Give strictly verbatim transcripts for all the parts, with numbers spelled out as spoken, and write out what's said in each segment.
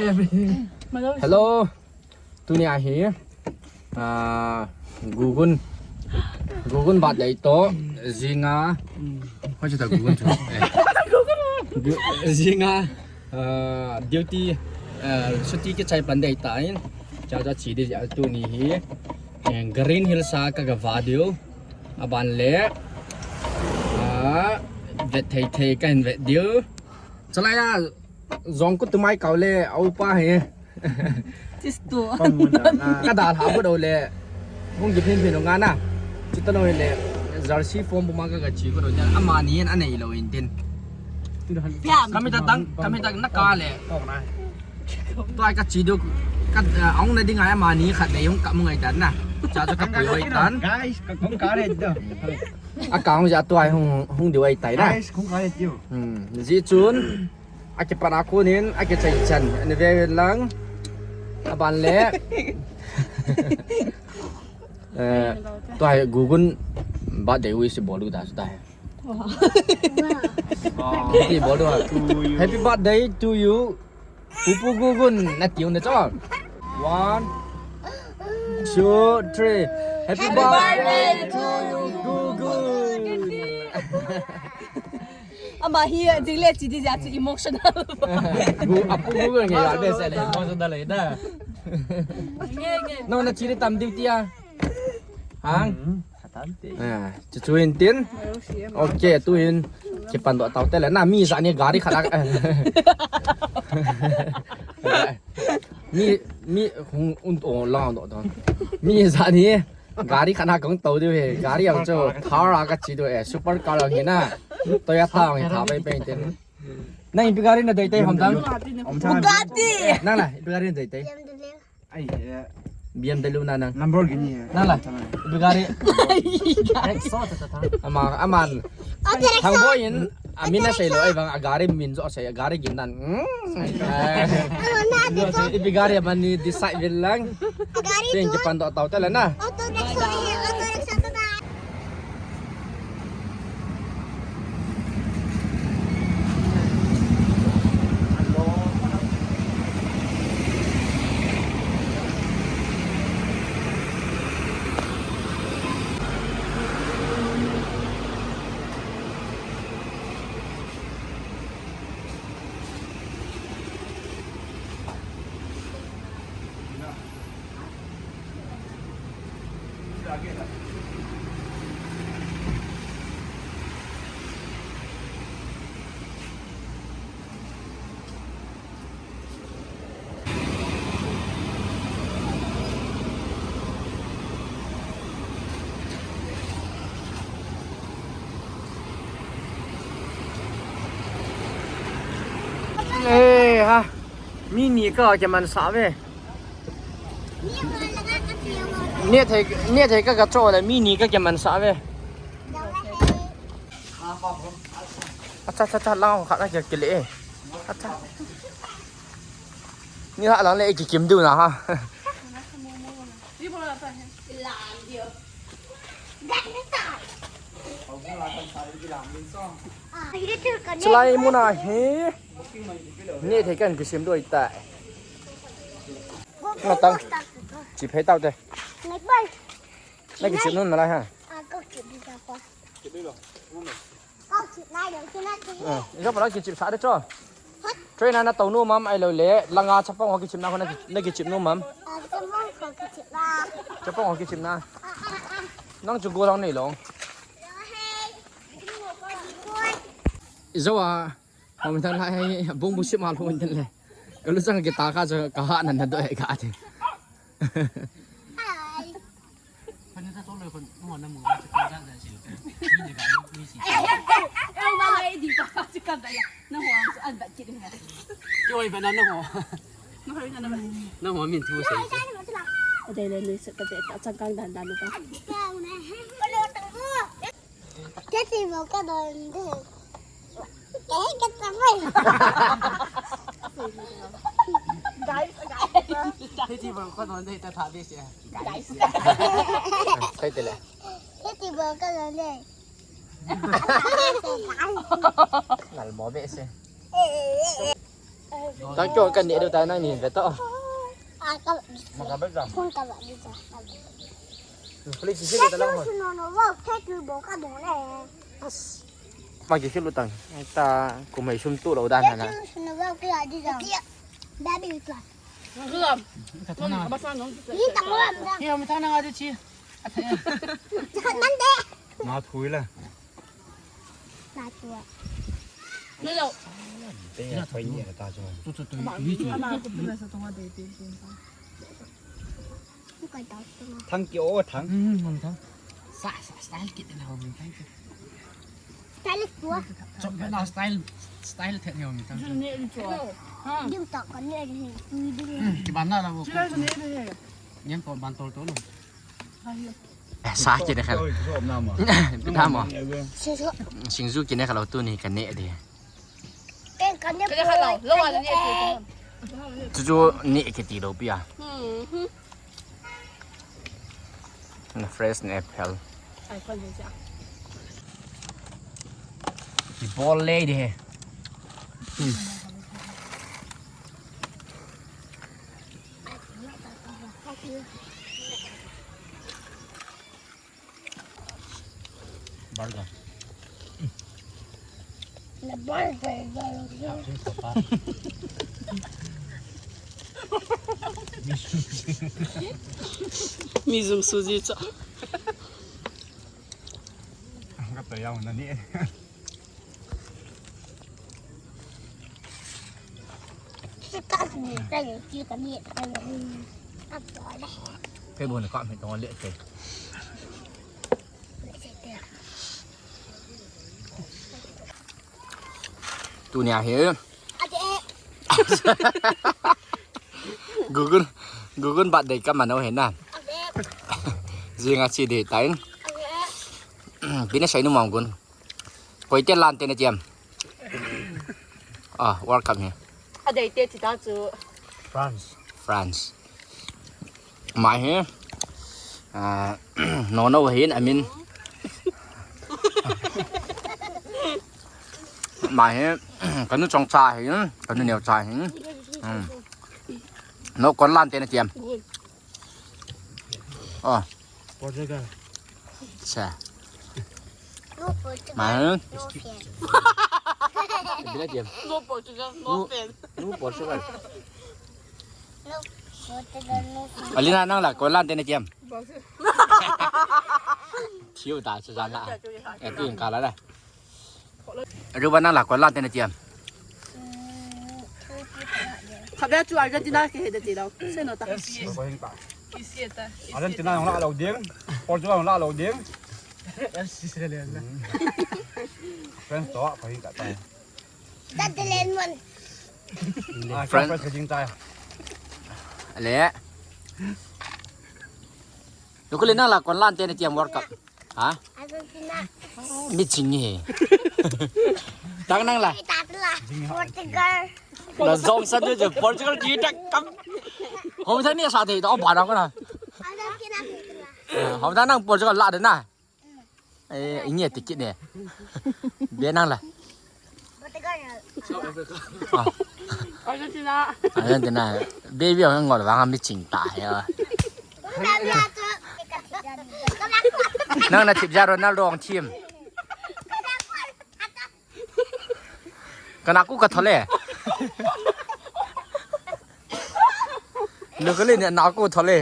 Hello. Tunia hi, ah, Gugun, Gugun birthday toh, jinga, hoichu ta Gugun chu. Eh. Gu-, jinga, ah, duty, ah, chuti kichai pan ding ahitan, chacha chi ding jeh a tuni hi, eh, Green Hills a ka, ka va diu, aban le, ah, vet thei thei kahin vet diu. Chalai a, Jong ku tumai kau le, a upa hi. Chistu. Ka dalha bu dou le. Hung kiphin phin nga na. Chuta no le. Jersey form bu ma ka, ka chi bu dou. Amani an anei lou in tin. Kami ta tang, kami ta na ka le. Tua ka chi du. Ka, ah, ong na ding a amani khat le hung ka mu ngai dan na. Cha chu ka pui oi tan. Guys, ka kong ka re do. A ka hung ja tua hung, hung diu ai tai na. Guys, kong ka re do. Hmm, ji chun. Akipat a konin, akichai chan, ani ve uvin lang. Aban le. Eh, tua hi Gugun birthday wish bol u ta, tua hi. Happy bol u. Happy birthday to you. Pupu Gugun, na tiu na cho. One, two, three. Happy birthday to you, Gugun. Ama hi, jing le chi di ja chu emotional. Gu, apu Gugun nge ya be se le emotional le da. Nge, nge. No, na chi di tam diu tia. Hang. Hmm, satan te. Ah, chu chu in tin. Okay, tu hin. Kipan doh tau te le. Na mi sa ni gari khat a. Mi, mi hung un to lang doh doh. Mi sa ni. Gari khat na kong tou diu he. Gari ang chu Thar a ka chi diu he. Super car ang hi na. Toyota ang hi tha pai pai tin. Nang ipi gari na dei tai hom dang? Bugatti. Nang la, ipi gari na dei tai? B M W. Ai, eh, B M W na nang. Lamborghini, eh. Nang la, ipi gari? Ama, aman. Thang boy in. Amin na sei lou, ai vang, a gari min jo sei, a gari gin dan. Hmm. Eh. Ipi gari aman ni decide vil lang. Tin kipan doh tau te le na. Auto rickshaw, eh, auto rickshaw, bye bye. Eh, ha. Mi ni ka kiman sa ve. Neh thei, neh thei ka, ka cho le mi ni ka kiman sa ve. Acha, acha, acha, lang khat na kile e. Acha. Ni ha lang le kikim diu na ha. Chulai muna hi. Neh thei kan kisim diu ahitai. Nga tang. Chi phei tau te. Na kichip nom nalai ha. Ah, ka kichip di ta pa. Ah, i jo pa la kichip sa de cho. Train a na tou nom am ahilou le, langa chapang ho kichip na ho na ki, na kichip nom am. Ah, chapang ho kichip na. Chapang ho kichip na. Ah, ah, ah. Nang chu go lang nei long. I jo a. Hom thang lai, bung bu sim a lhun tin le. Ka lu chang kita kha chu ka ha nan na do e ka ti. Pani ta to le kon mo na mo chu ka ja ja si. Ni ne ga ni si. Eh, ma le di pa ka chu ka da ya. Na ho ang su an ba ki de. Ki oi ba na na ho. Na ho na ba. Na ho min thu sai. A dei le ni se ta be ta chang kang dan dan ba. Teti bol ka don de. Eh, ka ta mai. Guys, guys. Teti bol ka don de ta tha be se. Guys. Sai te le. Teti bol ka don de. Nal mo be se. Eh, eh, eh. Tang kyo ka ne do ta nang ni ve to. Ah, ka. Ma ka be jam. Phone ka ba di ja. Please, sisi ta lang ho. Suno no, wow, ke tu bo ka bo le. Ma ki silu tang. Ta ku mai sum tu lo dan na. Ke tu suno, wow, ke a di ja. Baby tu. Ka thana. Ni tang lo am da. Ni am thana a di chi. Ka nan de. Ma thui la. Tua. Tua. Thang ki o thang. Sa, sa, style kit na ho min thang. Style tua. Chop na style, style the ni ho min thang. Dim ta ka ni ni. Ki ban na la bo. Yen ko ban tol tol lo. Sa kine kha. Pina mo. Singju kine kha lo tuni ka ne de. Chu chu ne kiti lo pia. Na fresh na apple. Ki bol le de. Burger. Na burger. Mi jung suji cha. Ka ta yau na ni. Kei bu na ka mi tong le te. Tunia hi. Gugun, gugun bat dei ka mano he na. Jinga chi dei tain. Bina sai nu mong gun. Koi te lan te na tiam. Ah, World Cup hi. A dei te ti ta chu. France. France. Mai hi. Ah, no no hin amin. Mai hi. Kanu chong cha hin, kanu neo cha hin. Hmm. No kon lan te na tiam. Oh. Portugal. Sa. No Portugal, Ma. No fan. Bila diam. No Portugal, no No, fan. No Portugal. No Portugal, no fan. Alina nang la, kolan tena diam. Thiu ta, sa jana. Eh, tu yang kala la. Ruba nang la, kolan tena diam. Khabe chu Argentina ke he de ti lo. Se no ta. Argentina jong la lo ding. Portugal jong la lo ding. France to, pa hin ka ta. Netherlands mon. Ah, France. France ka jing ta. Ale. Nukuli nang la kolan tena diam World Cup. Ha? Argentina. Mi ching ni. Tang nang la. Portugal. La jong sa de Portugal ji tak kam. Hom sa ni sa de to ba na ko na. Argentina. Hom sa nang Portugal la de na. Eh, inge tikit ne. Be nang la. Portugal. Ah. Argentina. Argentina. Baby ang ngol wang mi ching ta ya. Nang na thip ja Ronaldo ang team. Kana ku ka thole. Lu ka le ne na ku thole.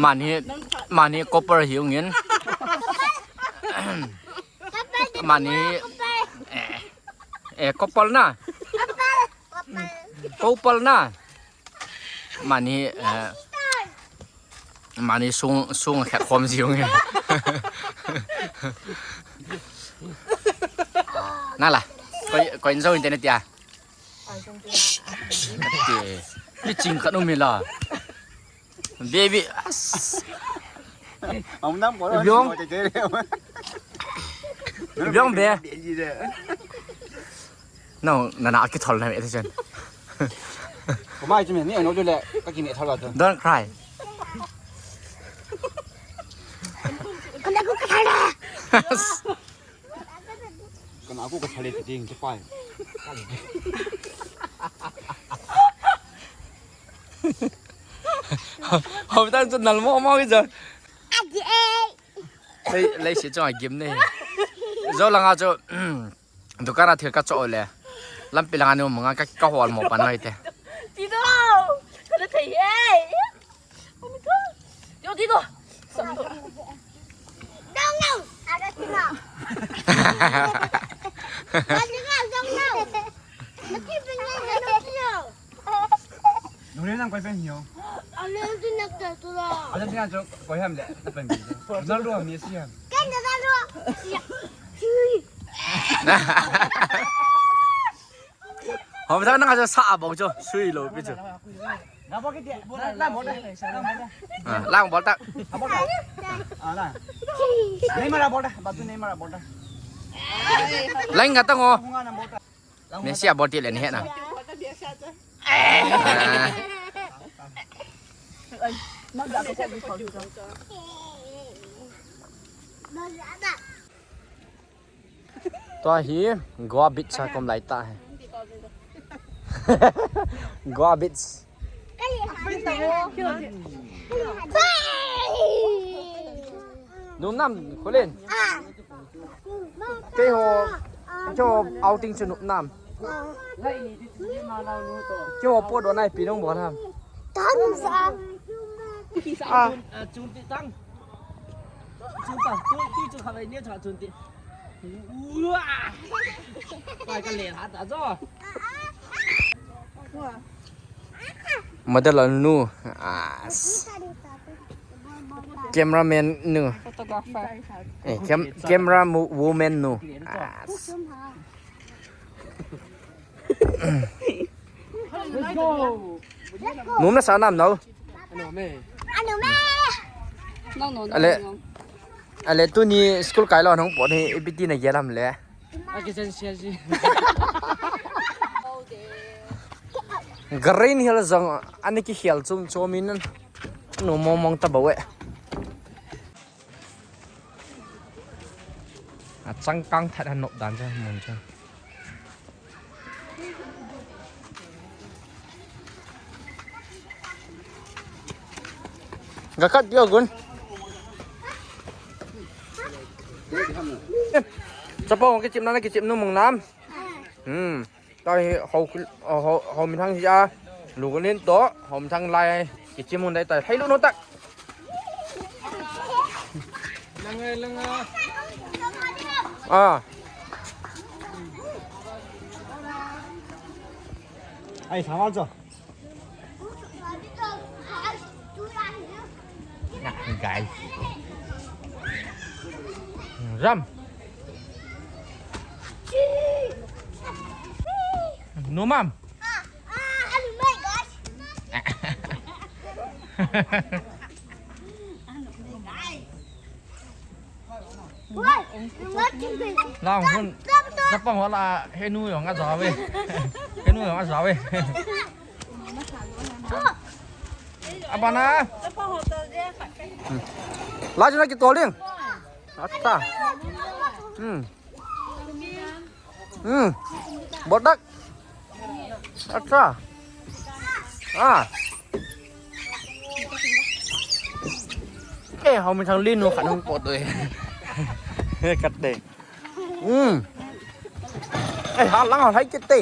Mani, mani copper hi ungin. Mani, eh, eh, copper na. Copper na. Mani, eh, mani sung, sung khat khom jiu nge. Nala, koi, koi in zo internet ya. Ni ching khat um hi la. Baby, as. Om nam ko. Biong. Biong be. No, nana akithol na me chen. Ko mai chu me ni no le ka ki me thol la to. Don't cry. Kana ko ka thol. Kana ko ka thol le ding chu pai. Hom tan chu nal mo mo ki jo. Lei, lei si chunga gim nei. Jou langa chu, dukan a thil ka cho le. Lampi langa ni manga ka, ka hol mo pan hoi te. Ti do. Ka na thei e. Oh my God. Yo, ti do. Dong no. Aga ti no. Dong no. Mati pin ni no. Nung le nang koi pen hiu. Ale tu nak ta tu la. Ale tu nak koi ham le. Na pen. Na lu mi si ham. Kan na lu. Hom sa nang sa sa abong cho. Sui lo pi cho. Na bol ke dia. Lang bol dah. Lang bol dah. Ah, lang bol dah. Ah, bol dah. Ah, lang. Neymar bol dah. Batu Neymar bol dah. Lang kata ngo. Bunga na bol dah. Messi a bol ti le ni he na. Tua hi Goa Beach a kom lai ta he. Goa Beach. Num nam, Khulin. Keiho, keiho outing chu nop nam. Keiho pot do nai pi nung bol ham. Tan sa. Ah. Chun ti tang. Chun ta, tu ti chu kha vai ne cha chun ti. Ua. Pai ka le ha ta jo. Model nu. Ah. Cameraman nu. Photographer. Eh, cam camera woman nu. Ah. Num na sa nam nau. Ale. Ale tuni school kai lo nong pot hi ipi ti na gel ham le. Green Hill jong ani kikhel chom chom in. Nu mong mong ta bou e. A changkang that a nop dan cha mun cha. Ga kat dio gun. Chapang kichim na kichim nu mong nam. Hmm. Tahi hou, hou, hou min hang hi a. Lu gun in to, hou min hang lai. Kichim hun dai tai. Hai lu no tak. Lang ai, lang ai. Ah. Ai, sama cho. Guys. Ram. No, ma'am. Lang hun. Chapang ho la henu jong ajawe. Henu jong ajawe. Abana. La juna ki toling. Atta. Hmm. Hmm. Bodak. Acha. Ah. Eh, hou min thang linu khat hung pot oi. He kat de. Hmm. Eh, ha lang hai kit te.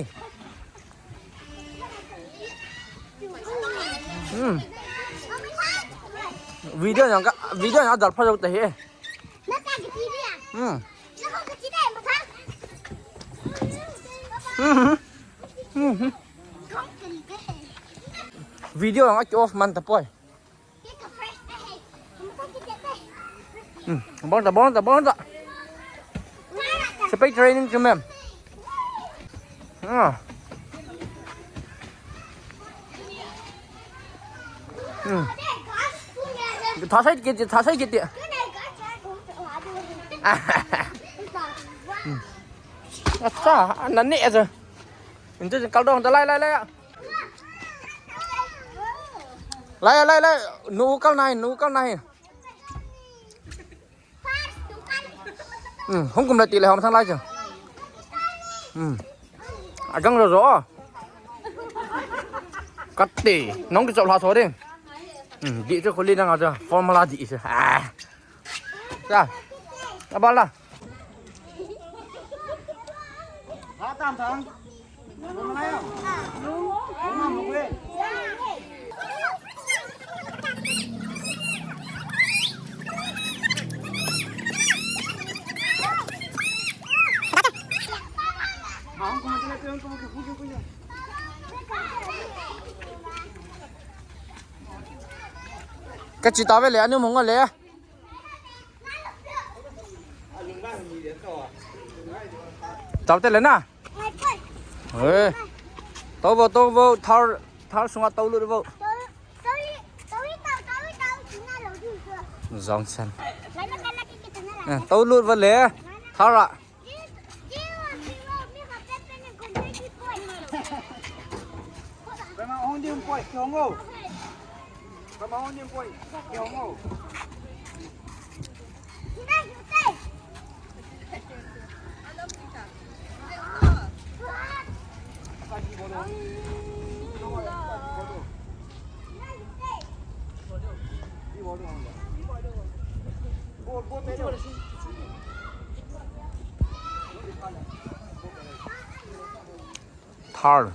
Hmm. Video yang ka, video yang dal pha jong te he. Hmm. Hmm. Hmm. Video ang aki off man ta poi. Hmm. Bong ta, bong ta, bong ta. Speed training chu mem. Ah. Hmm. Thasai kiti, thasai kiti. Acha, nanne aja. Intu kaldong ta lai lai lai. Lai lai lai. Nu kal nai, nu kal nai. Hmm, hung kum la ti le hom thang lai chu. Hmm. Ajang ro ro. Kati, nong ki chop la so ding. Hmm, di chu khuli nang aja, formula di chu. Ah. Cha. Abal la. Ha tam thang. Ka chi ta ve le, anu mong le. Tau te le na. Eh. Tau vo, tau vo, thar, thar sunga tau lut vo. Jong san. Eh, tau lut vo le. Thar a. Kama hon din poi, kihong o. Kama hon din poi, kihong o. Thar.